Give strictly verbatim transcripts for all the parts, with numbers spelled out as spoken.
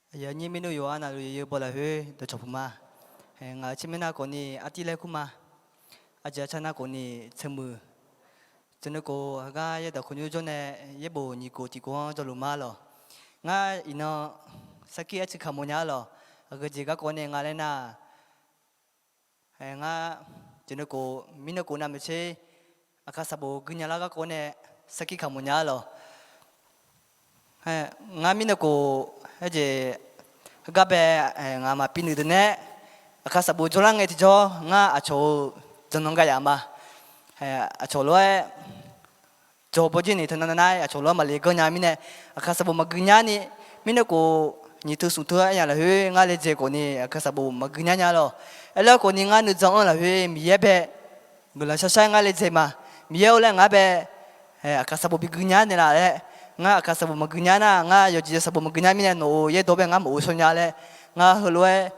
Aqyuif aqnyir maernmr yawqha navluf yawqha baw lafkhoer dawqcawq puq ma. Ngaq-euq tsirmaer nar khawfni artiv laer kur ma. Aqjeq aqcar nar khawfni tseumuiq. Tseuneuv khof heugar yaerdawq khawqnymr jawr nae yaerbof nyiq khof tiq khof-anr jawrluf ma lawq. Ngar iqnan sarkir aer tsuif kaq mawf nya-a lawq. Aqgeujeq garkawv nae nga laer nar, ngar tseuneuv khof mirneuv khof navmaqtser, aqkaq saqbof guinya lar garkawv nae sarkir kaq mawf nya-a lawq. Ngar mirneuv khof aerjeq heugar bae, ngaq maqbi nuiq deuq nae aqkaq saqbof jawrlar ngae tiqjawr ngar aqcawq-euq jannan ga yaf ma. Aqcawq lof-aer jawr bawr jir ni teunav nav nar aqcawq lof-aer maqle ganr nya mirnae, aqkaq saqbof maqgui nya ni, mirneuv khof nyiq teu smq teu-aer aqyawf lafkhoer ngar laejae khawfni aqkaq saqbof maqgui nya nya lawq. Aerlar khawfni ngar nuijan-anr lafkhoer Miqyaer bae guiqlanq shar shar-aer ngar laejae ma. Miqyaer-or laer ngar bae aqkaq saqbof bigui nya naeqlaf laer, ngar aqkaq saqbof maqgui nya nar ngar yawqjeq saqbof maqgui nya mirnae nawq-euq yaerdawq bae ngar maqghov shaw nya laer, ngar heulof-aer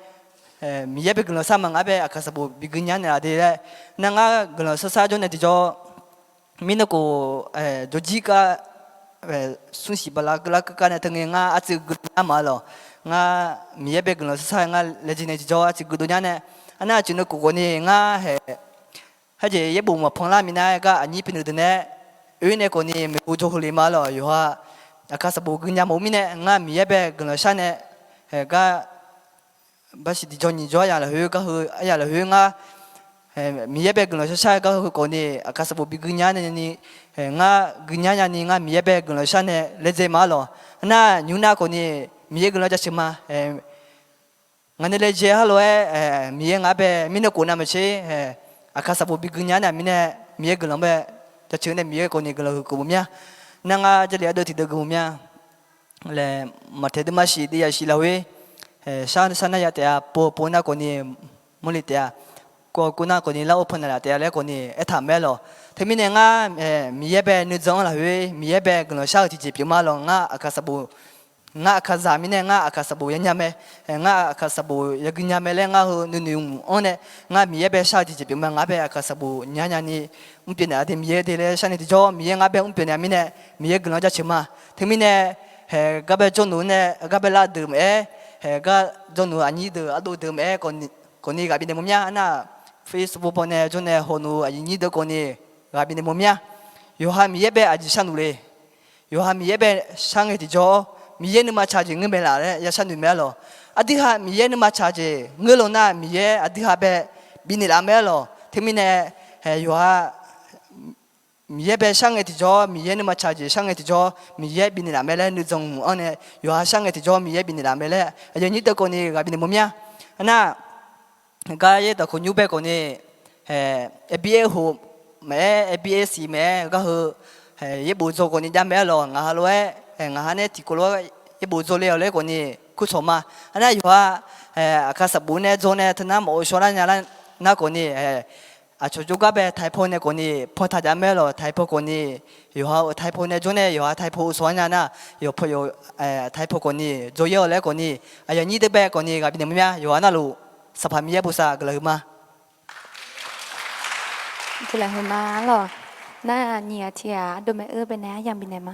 Miqyaer bae guiqlanq shar ma ngar bae aqkaq saqbof bigui nya naeqlaf de laer, nar ngar guiqlanq shar shar jawr nae tiqjawr mirneuv khof jawrjir kar smr siq bala keuvlar keuv kar nae teungae ngar artsuiv guirdov nya ma lawq. Ngar Miqyaer bae guiqlanq shar shar-aer ngar laejae nae tiqjawr artsuiv guirdov nya nae, arnar aqcawq nuikhof khawfni ngar hae, harjeq yaerbof maqpan lar minav-aer gar aqnyir pyaeqnuiq deuq nae oe nae khawfni maeqhu jawr heu le ma lawq. Yawqha aqkaq saqbof guinya mawf-eu mirnae ngar Miqyaer bae guiqlanq shar nae, hae gar basiq tiqjawr nyiq jawr aqyawf lafkhoer gar heu aqyawf lafkhoer ngar Miqyaer bae guiqlanq shar shar-aer gar heu khawfni aqkaq saqbof bigui nya nae ni, ngar gui nya nya ni ngar Miqyaer bae guiqlanq shar nae laejae ma lawq. Arnar nymr nar khawfni Miqyaer guiqlanq jaceuq ma. Ngaq nae laejae-a lof-aer Miqyaer ngar bae mirneuv khof navmaqtser aqkaq saqbof bigui nya naeq mirnae Miqyaer guiqlanq bae jaceuq nae Miqyaer khawfni guiqlanq huiq keuv mawf mya. Nar ngar Jarlif ardeuv tiqdeuv gui mawf mya laer, Maqtaeq deuvma shiq deuvya shiq lafkhoer shar shar nar ya taef-a, pov pov nar khawfni mawrli taef-a, kov kov nar khawfni lar or pan naqlaf taef-a laer khawfni aertaq mae lawq. Teumirnae ngar Miqyaer bae nuijan-anr lafkhoer Miqyaer bae guiqlanq shar-eu tiqjeq pyeuf ma lawq. Ngar aqkaq saqbof ngar aqkaqzaq mirnae ngar aqkaq saqbof yanya mae, ngar aqkaq saqbof yagui nya mae laer ngar heu nuinoeq mq-anr nae, ngar Miqyaer bae shar-eu tiqjeq pyeuf ma. Ngar bae aqkaq saqbof nya nya ni mrpyeuf naeq-a de Miqyaer de laer sharni tiqjawr Miqyaer ngar bae mrpyeuf naeq-a mirnae Miqyaer guiqlanq jaceuq ma. Teumirnae hae gar bae jawrnuq nae gar bae lar deuq maqaer, hae gar jawrnuq aqnyir deuq ardov deuq maqaer, khawfni ghaq bifnaeq mawf mya. Arnar Facebook paw nae jawr nae hawnuq aqyuif nyir deuq khawfni ghaq bifnaeq mawf mya. Yawqha Miqyaer bae aqjeq sharnuq le. Yawqha Miqyaer bae shar ngae tiqjawr-awr Miqyaer nuima tsaq jeq ngeur mae laf laer ya sharnoeq mae-a lawq. Aqdui ha Miqyaer nuima tsaq jeq ngeur law nar Miqyaer aqdui ha bae bifnaeq laf mae-a lawq. Teumirnae hae yawqha Miqyaer bae shar ngae tiqjawr Miqyaer nuima tsaq jeq shar ngae tiqjawr Miqyaer bifnaeq laf mae laer nuijan mq-anr nae yawqha shar ngae tiqjawr Miqyaer bifnaeq laf mae laer aqyuif nyir deuq khawfni ghaq bifnaeq mawf mya. Arnar gar yaerdawq khawqnymr bae khawfni, hae, A B A hoq maqaer, A B A siq maqaer, gar heu yaerbof dzaw khawfni jav mae-a lawq. Ngaq ha lof-aer, ngaq ha nae tiqkawv lof-aer yaerbof dzaw le-awq laer khawfni kurcawq ma. Arnar yawqha aqkaq saqbof nae dzaw nae teunar maqghov shaw lar nya lar nar khawfni, aqcawq jawrgar bae taipaw nae khawfni pantaq jav mae-a lawq. Taipaw khawfni yawqha-euq taipaw nae jawr nae yawqha taipaw shawq-ar nya nar, yawqpaw yawq taipaw khawfni dzaw-ir-awq laer khawfni aqyuif nyir deuq bae khawfni ghaq bifnaeq mawf mya. Yawqha navluf Sanqpaq Miqyaer bosav guiqlanq huiqma. Guiqlanq huiqma lawq. Nar nyiq ghaq tiq ghaq ardov mae-eu baenae aryamq bifnaeq ma.